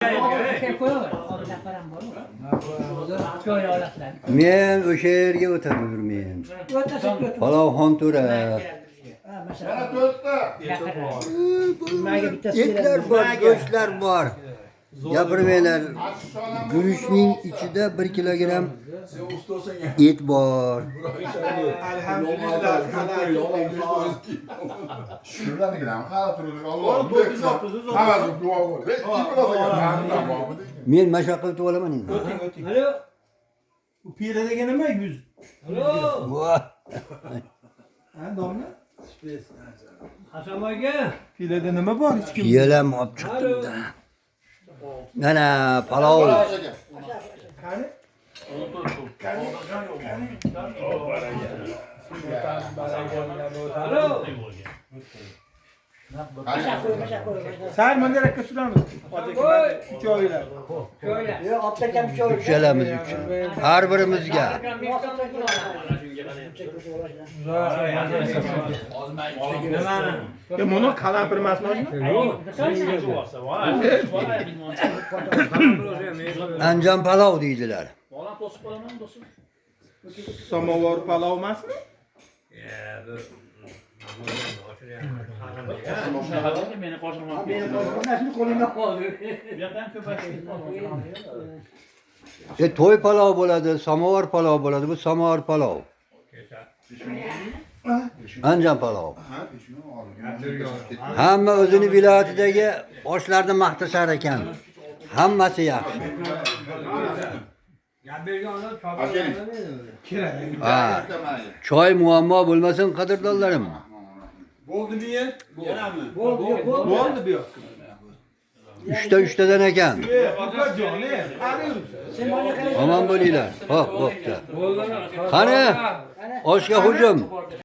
Men o'sha yerga o'taman men. Palovxon to'ra. Etlar bor, go'shtlar bor. Gapirmanglar. Guruchning ichida 1 kilogramm et bor. Men mashaqqat qilib olaman endi. Alo. Bu piyoladagi nima 100? Alo. Ha, domla? Hasan aka. Piyolada nima bor hech kim? Piyolam olib chiqdim-da. Mana palov. Qani? Alo. Sal mandarakka suramiz. Uch oylar. Uchalamiz uch. Har birimizga. Ya buni qalampir emasmi? Anjan palov deydilar. Samovar palov emasmi? To'y palov bo'ladi, samovar palov bo'ladi. Bu samovar palov. Anjan palov. Hamma o'zini viloyatidagi oshlarni maqtashar ekan. Hammasi yaxshi. Ha. Choy muammo bo'lmasin, qadrdonlarim. Bo'ldi bu yoqqa. Uchta uchtadan ekan. Joni, qani yuribsan? Omon bo'linglar. Xo'p, bo'pti. Qani, oshga hujum.